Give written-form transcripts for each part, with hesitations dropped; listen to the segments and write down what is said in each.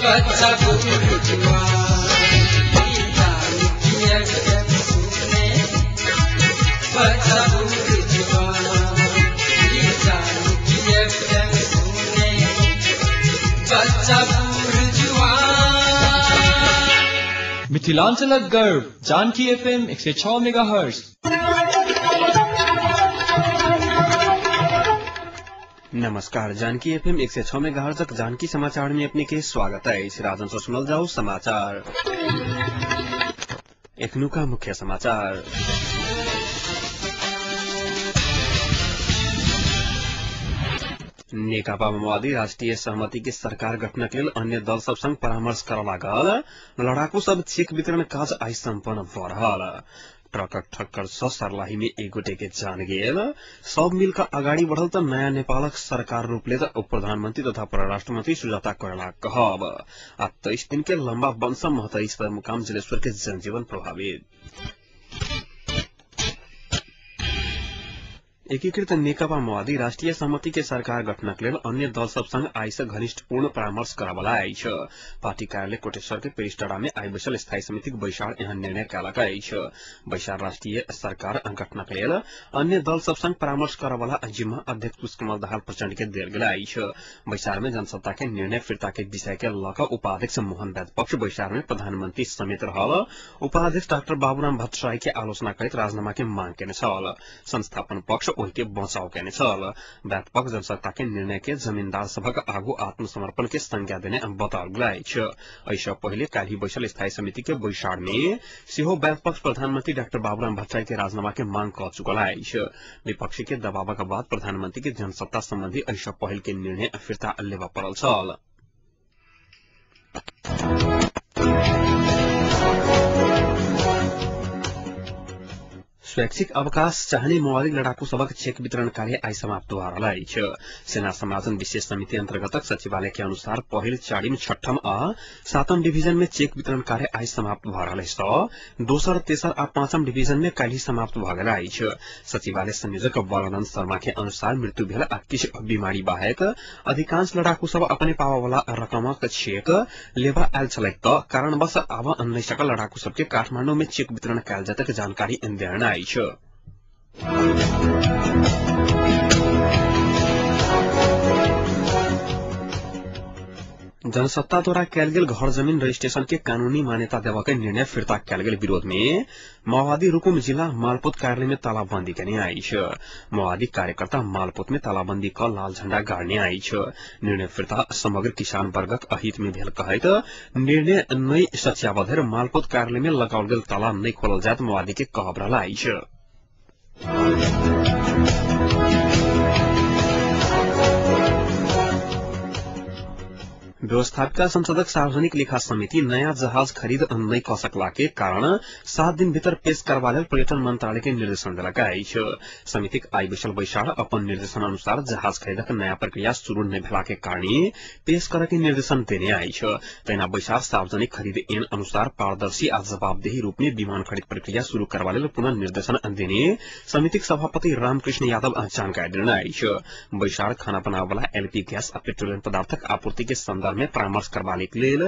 बच्चा बूढ़ जुआन, जानकी एफएम सुने बच्चा बूढ़ जुआन, जानकी एफएम सुने बच्चा बूढ़ जुआन। मिथिलांचलक गर्व जानकी एफएम 106 मेगाहर्ट्ज। नमस्कार, जानकी एफएम 106 मेगाहर्ट्ज जानकी समाचार में अपने के स्वागत है। राजन से सुनल जाओ समाचार। एखनुका मुख्य समाचार। नेकपा माओवादी राष्ट्रिय सहमति के सरकार गठन के लेल अन्य दल सब संग परामर्श कर लागल। लड़ाकू सब चेक वितरण काज आइ सम्पन्न भ रहल। ट्रकक ठक्कर सँ सर्लाही में एक गोटे के जान गेल। सब मिलकर अगाडि बढ़ल त नयाँ नेपालक सरकार रूप लेत उप प्रधानमन्त्री तथा परराष्ट्र मन्त्री सुजाता कोइराला कहब। आ 23 दिन के लम्बा बंद सँ महोत्तरी सदरमुकाम जलेश्वर के जनजीवन प्रभावित। एकीकृत नेकपा माओवादी राष्ट्रिय सहमति के सरकार गठनक लेल अन्य दल सब संग आइ से घनिष्ठपूर्ण परामर्श करबला अछि। पार्टी कार्यालय कोटेश्वर के पेरिस्टरा में आइ बैसल स्थायी समितिक बैसार एहन निर्णय कयलक अछि। बैसार राष्ट्रिय सरकार गठनक लेल अन्य दल सब संग परामर्श करबला जिम्मा अध्यक्ष पुष्पकमल दाहाल प्रचण्ड के देल गेल अछि। बैसार में जनसत्ता के निर्णय फिर्ता के विषय के लऽ कऽ उपाध्यक्ष मोहन वैद्य पक्ष बैसार में प्रधानमंत्री समेत रहल उपाध्यक्ष डाक्टर बाबूराम भट्टराई के आलोचना करैत राजीनामा के मांग केने छल। संस्थापन पक्ष ओहि के बचाव केने छल। व्यापक जनसत्ता के निर्णय के जमींदार सभक आगू आत्मसमर्पण के संज्ञा देने बताओल गेल अछि। एहि पहिले काल्हि बैसल स्थायी समिति के बैसार में सेहो व्यापक प्रधानमंत्री डाक्टर बाबूराम भट्टराई के राजीनामा के मांग क चुकल अछि। विपक्षी के दबावक बाद प्रधानमंत्री के जनसत्ता संबंधी एहि पहिल के निर्णय फिर्ता लेबऽ पड़ल छल। स्वैच्छिक अवकाश चाहने माओवादी लड़ाकू सबक चेक वितरण कार्य आइ समाप्त भ रहल अछि। सेना समाजन विशेष समिति अंतर्गतक सचिवालय के अनुसार पहिल, चारिम, छठम आ सातम डिवीजन में चेक वितरण कार्य आइ समाप्त भ रहल अछि। दोसर, तेसर आ पांचम डिवीजन में काल्हि समाप्त भ गेल अछि। सचिवालय संयोजक बलानंद शर्मा के अनुसार मृत्यु भेल आ किछु बीमारी बाहेक अधिकांश लड़ाकू सब अपने पाबऽ रकमक चेक लेबा आयल छलैक त कारणवश आबऽ नहि सकल लड़ाकू सबके काठमांडू में चेक वितरण कयल जेतक जानकारी देने अछि। जनसत्ता द्वारा कयल गेल घर जमीन रजिस्ट्रेशन के कानूनी मान्यता देबऽ के निर्णय फिर्ता कयल गेल विरोध में माओवादी रुकुम जिला मालपोत कार्यालय में तालाबंदी केने अछि। माओवादी कार्यकर्ता मालपोत में तालाबंदी क लाल झण्डा गाड़ने अछि। निर्णय फिर्ता समग्र किसान वर्गक अहित में भेल कहैत निर्णय नहि सच्याबधरि मालपोत कार्यालय में लगाओल गेल ताला नहि खोलल जायत माओवादी के कहब रहल अछि। व्यवस्थापिका संसदक सार्वजनिक लेखा समिति नयाँ जहाज खरीद नहि क सकला के कारण 7 दिन भीतर पेश करबा लेल पर्यटन मंत्रालय के निर्देशन देलक अछि। समितिक आइ बैसल बैसार अपन निर्देशन अनुसार जहाज खरीदक नयाँ प्रक्रिया शुरू नहि भेला के कारण पेश करऽ के निर्देशन देने अछि। तहिना बैसार सार्वजनिक खरीद ऐन अनुसार पारदर्शी आ जवाबदेही रूप में विमान खरीद प्रक्रिया शुरू करबा लेल पुनः निर्देशन देने समितिक सभापति रामकृष्ण यादव जानकारी देने अछि। बैसार खाना बनाबऽ एलपी गैस आ पेट्रोलियम पदार्थक आपूर्ति के संदर्भ में परामर्श करबाक लेल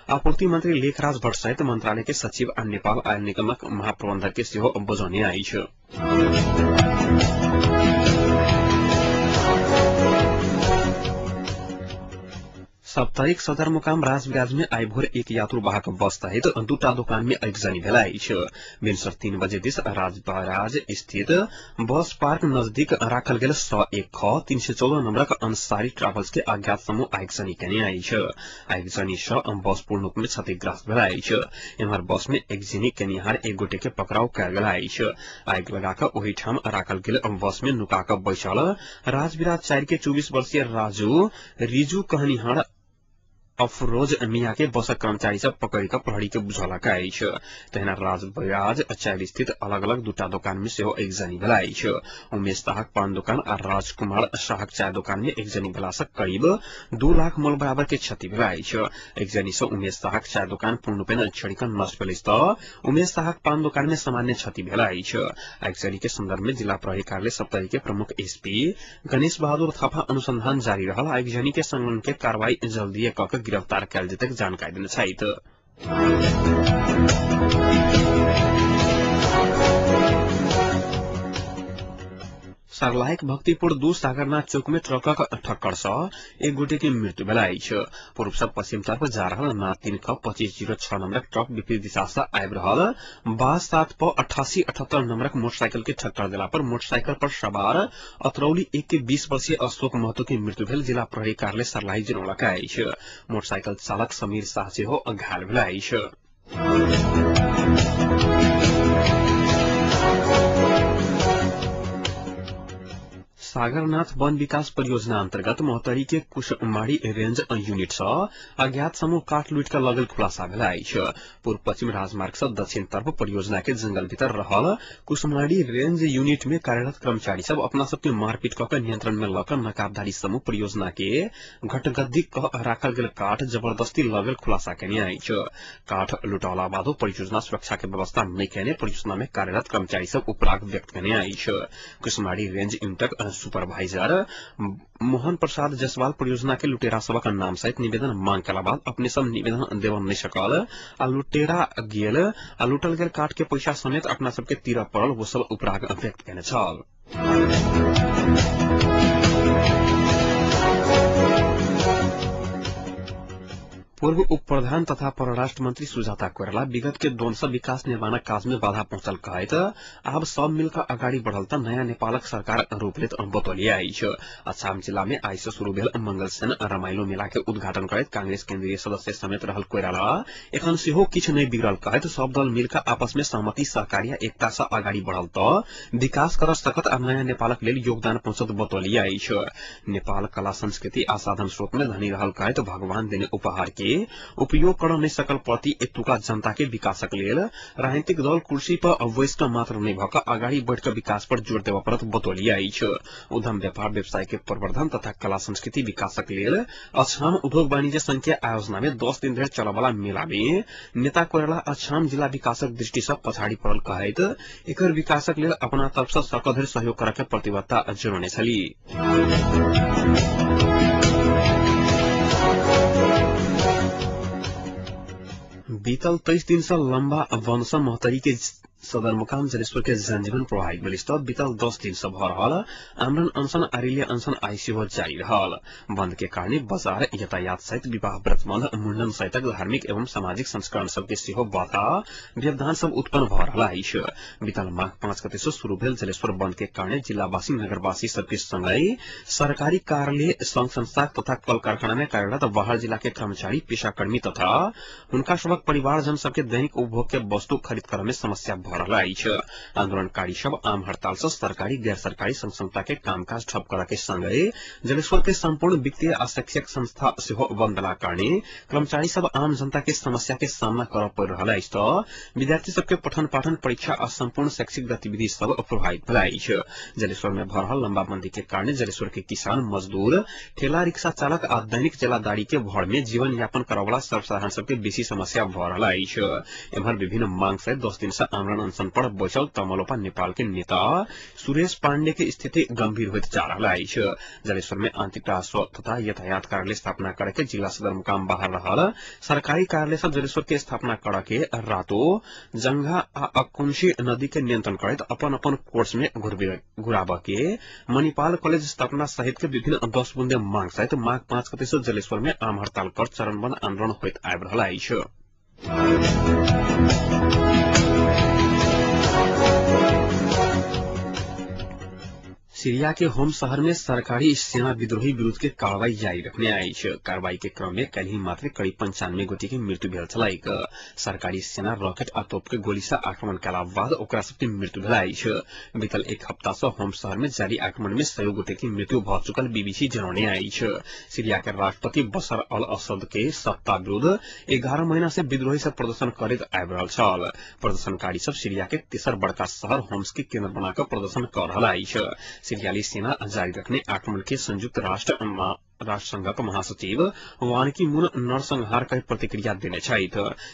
आपूर्ति मंत्री लेखराज भट्ट सहित मंत्रालय के सचिव आ नेपाल आयल निगमक महाप्रबंधक के सेहो बजौने अछि। साप्ताहिक सदरमुकाम राजविराज में आइ भोर एक यात्रुवाहक बस सहित दूटा दोकान में आगजनी भेल अछि। भिनसर 3 बजे दिस राजविराज स्थित बस पार्क नजदीक राखल गेल 101 ख 314 नंबरक अंसारी ट्राभल्स के अज्ञात समूह आगजनी केने अछि। आगजनी सँ बस पूर्ण रूप में क्षतिग्रस्त भेल अछि। एम्हर बस में आगजनी केनिहार एक गोटे के पकड़ाव कयल गेल अछि। आगि लगा कऽ ओहि ठाम राखल गेल बस में नुका कऽ बैसल राजविराज 4 के 24 वर्षीय राजू रिजू कहनिहार अफरोज मिया के बसक कर्मचारी सब पकड़ि कऽ प्रहरी के बुझौलक अछि। तहिना राजविराज 4 स्थित अलग अलग दूटा दोकान में सेहो आगजनी भेल अछि। उमेश शाहक पान दोकान आ राजकुमार शाहक चाय दोकान में आगजनी भेला सँ करीब 2 लाख मोल बराबर के क्षति भेल अछि। आगजनी सँ उमेश शाहक चाय दोकान पूर्णरूपेण जरि कऽ नष्ट भेल अछि त उमेश शाहक पान दोकान में सामान्य क्षति भेल अछि। आगजनी के संदर्भ में जिला प्रहरी कार्यालय सप्तरी के प्रमुख एसपी गणेश बहादुर थापा अनुसंधान जारी रहल आगजनी के संलग्न के कार्रवाई जल्दीए कऽ के गिरफ्तार कयल जेतैक जानकारी देने छथि। सर्लाहीक भक्तिपुर 2 सागरनाथ चौक में ट्रकक ठक्कर सँ एक गोटे के मृत्यु भेल अछि। पूर्व सँ पश्चिम तर्फ जा रहल ना 3 ख 2506 नंबरक ट्रक विपरीत दिशा सँ आबि रहल बा 7 प 8878 नंबरक मोटरसाइकिल के ठक्कर देला पर मोटरसाइकिल पर सवार अतरौली 1 के 20 वर्षीय अशोक महतो के मृत्यु भेल जिला प्रहरी कार्यालय सर्लाही जनौलक अछि। मोटरसाइकिल चालक समीर शाह सेहो घायल भेल अछि। सागरनाथ वन विकास परियोजना अंतर्गत महोत्तरी के कुशमारी रेंज यूनिट सँ अज्ञात समूह काठ लूट कर लगल खुलासा भेल अछि। पूर्व पश्चिम राजमार्ग सँ दक्षिण तर्फ परियोजना के जंगल भीतर रहल कुशमारी रेंज यूनिट में कार्यरत कर्मचारी सब अपना सबके मारपीट कऽ के नियंत्रण में लऽ कऽ नकाबधारी समूह परियोजना के घटगद्दी कऽ राखल गेल काठ जबरदस्ती लगल खुलासा केने अछि। काठ लुटौला बादो परियोजना सुरक्षा के व्यवस्था नहि केने परियोजना में कार्यरत कर्मचारी सब उपराग व्यक्त केने अछि। कुशमारी रेंज यूनिटक सुपरवाइजर मोहन प्रसाद जायसवाल परियोजना के लुटेरा सबक नाम सहित निवेदन मांग केला बाद अपने सब निवेदन देव नहीं सकल आ लुटेरा गेल आ लुटल गेल काठ के पैसा समेत अपना सबके तीर पड़ल वो सब उपराग व्यक्त केने छल। पूर्व उप प्रधान तथा परराष्ट्र मंत्री सुजाता कोइराला विगत के द्वंद्व विकास निर्माणक काज में बाधा पहुंचल कहैत आब सब मिलकर अगाडि बढ़ल त नयाँ नेपालक सरकार रूप लेत बतौलिए अछि। अछाम जिला में आइ से शुरू भेल मंगलसेन रमाइलो मेला के उद्घाटन करैत कांग्रेस केन्द्रीय सदस्य समेत रहल कोइराला एखन सेहो किछु नहि बिगड़ल कहैत सब दल मिलकर आपस में सहमति सहकार्य एकता से अगाडि बढ़ल त विकास कर सकत आ नयाँ नेपालक लेल योगदान पहुंचत बतौलिए अछि। नेपाल कला संस्कृति आ साधन स्रोत में धनी रहल कहैत भगवान देने उपहार के उपयोग कर नहि सकल प्रति एतुका जनता के विकासक लेल राजनीतिक दल कुर्सी पर बैस मात्र नहि भऽ कऽ अगाडि बढ़ि कऽ विकास पर जोर देबऽ पड़त बतौलिए अछि। उद्यम व्यापार व्यवसाय के प्रवर्धन तथा कला संस्कृति विकासक लेल अछाम उद्योग वाणिज्य संघ के आयोजना में 10 दिन धरि चलऽवला मेला में नेता कोइराला अछाम जिला विकासक दृष्टि सँ पछाडि पड़ल कहैत एकर विकासक लेल अपना तरफ सँ सकधरि सहयोग करऽ के प्रतिबद्धता जनौने छली। बीतल 23 दिन से लंबा वन सँ महोत्तरी के सदरमुकाम जलेश्वर के जनजीवन प्रभावित भेल त बीतल 10 दिन से भऽ रहल आमरण अनशन आ रिले अनशन आइ सेहो जारी रहल। बंद के कारणे बाजार यातायात सहित विवाह व्रतबंध मुंडन सहितक धार्मिक एवं सामाजिक संस्करण सबके सेहो बाधा व्यवधान सब उत्पन्न भऽ रहल अछि। बीतल माघ 5 गते से शुरू भेल जलेश्वर बंद के कारणे जिलावासी नगरवासी सबके संगै सरकारी कार्यालय संघ संस्था तथा कल कारखाना में कार्यरत बाहर जिला के कर्मचारी पेशाकर्मी तथा हुनका सबक परिवारजन सबके दैनिक उपभोग के वस्तु खरीद करऽ में समस्या रहल अछि। आंदोलनकारी सब आम हड़ताल से सरकारी गैर सरकारी संघ संस्था के कामकाज ठप करऽ के संगै जलेश्वर के संपूर्ण वित्तीय आ शैक्षिक संस्था सेहो बंद भेला कारणे कर्मचारी सब आम जनता के समस्या के सामना करऽ पड़ि रहल अछि त विद्यार्थी सबके पठन पाठन परीक्षा आ संपूर्ण शैक्षिक गतिविधि सब प्रभावित भेल अछि। जलेश्वर में भऽ रहल लंबा बंदी के कारणे जलेश्वर के किसान मजदूर ठेला रिक्शा चालक आ दैनिक जेलादारी के भर में जीवन यापन करऽ वाला सर्वसाधारण सबके बेसी समस्या भऽ रहल अछि। एम्हर विभिन्न मांग सहित 10 दिन से आमरण अनशन पर बैसल तमलोपा नेपाल के नेता सुरेश पाण्डे के स्थिति गंभीर होइत जा रहल अछि। जलेश्वर में आंतरिक राजस्व तथा यातायात कार्यालय स्थापना करे के जिला सदरमुकाम बाहर रहल सरकारी कार्यालय सब जलेश्वर के स्थापना करे के रातो जंघा आ अकुंशी नदी के नियंत्रण करैत अपन अपन कोर्स में घुराबऽ के मणिपाल कॉलेज स्थापना सहित के विभिन्न 10 बुंदे मांग सहित माघ 5 गते से जलेश्वर में आम हड़ताल कर चरणबद्ध आंदोलन होइत आबि रहल अछि। सीरिया के होम शहर में सरकारी सेना विद्रोही विरुद्ध के कार्रवाई जारी रखने अछि। कार्रवाई के क्रम में काल्हि मात्र करीब 95 गोटे के मृत्यु भेल छलैक। सरकारी सेना रॉकेट आ तोप के गोली से आक्रमण केला बाद ओकरा सबके मृत्यु भेल अछि। बीतल एक हप्ता से होम शहर में जारी आक्रमण में 100 गोटे के मृत्यु भऽ चुकल बीबीसी जनौने अछि। सीरिया के राष्ट्रपति बशर अल असद के सत्ता विरुद्ध 11 महीना से विद्रोही सब प्रदर्शन करैत आबि रहल छल। प्रदर्शनकारी सब सीरिया के तेसर बड़का शहर होम्स के केन्द्र बनाकर प्रदर्शन कर रहल अछि। सीरियाली सेना जारी रखने आक्रमण के संयुक्त राष्ट्र राष्ट्र संघक महासचिव वानकी मून नरसंहार कहि प्रतिक्रिया देने छथि।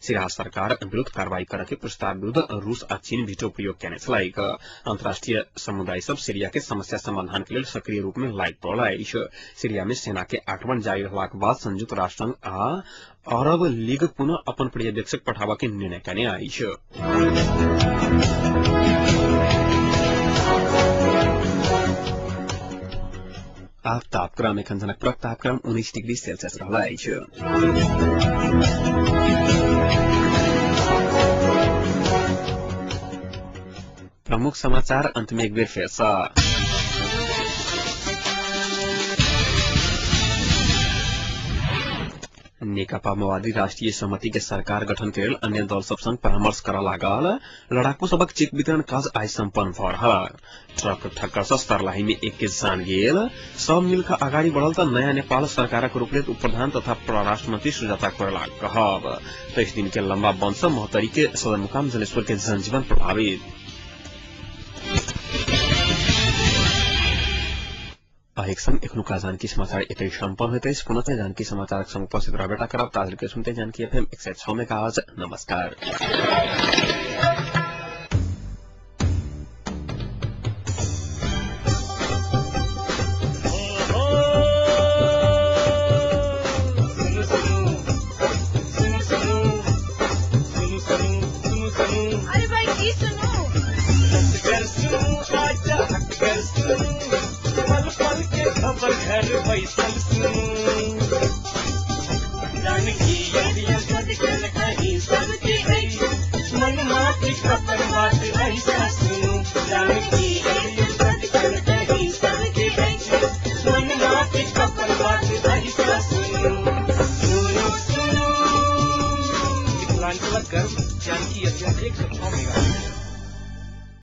सीरिया सरकार विरूद्ध कार्रवाई करऽ के प्रस्ताव विरूद्ध रूस आ चीन वीटो प्रयोग केने छलैक। अंतर्राष्ट्रीय समुदाय सब सीरिया के समस्या समाधान के लेल सक्रिय रूप में लागि पड़ल अछि। सीरिया में सेना के आक्रमण जारी रहलाक बाद संयुक्त राष्ट्र संघ आ अरब लीग पुनः अपन पर्यवेक्षक पठाबऽ के निर्णय केने अछि। आब तापक्रम एखन जनकपुरक तापक्रम 19 डिग्री सेल्सियस रहल अछि। प्रमुख समाचार अंत में एक बेर फेर सँ। नेकपा माओवादी राष्ट्रीय सहमति के सरकार गठन के लेल अन्य दल सब संग परामर्श करऽ लागल। लड़ाकू सबक चेक वितरण काज आइ सम्पन्न भऽ रहल। ट्रक ठक्कर सँ सर्लाही में एक के जान गेल। सब मिलकर अगाडि बढ़ल त नयाँ नेपाल सरकारक रूप लेत उपप्रधान तथा परराष्ट्र मंत्री सुजाता कोइराला कहब। 23 दिन के लम्बा बंद सँ महोत्तरी के सदरमुकाम जलेश्वर के जनजीवन प्रभावित। एक संग एखनुका जानकी समाचार एतै सम्पन्न होइत अछि। पुनः जानकी समाचारक संग उपस्थित रहबेटा करब। ताजल के सुनते जानकी एफएम 106 मेगाहर्ट्ज। नमस्कार।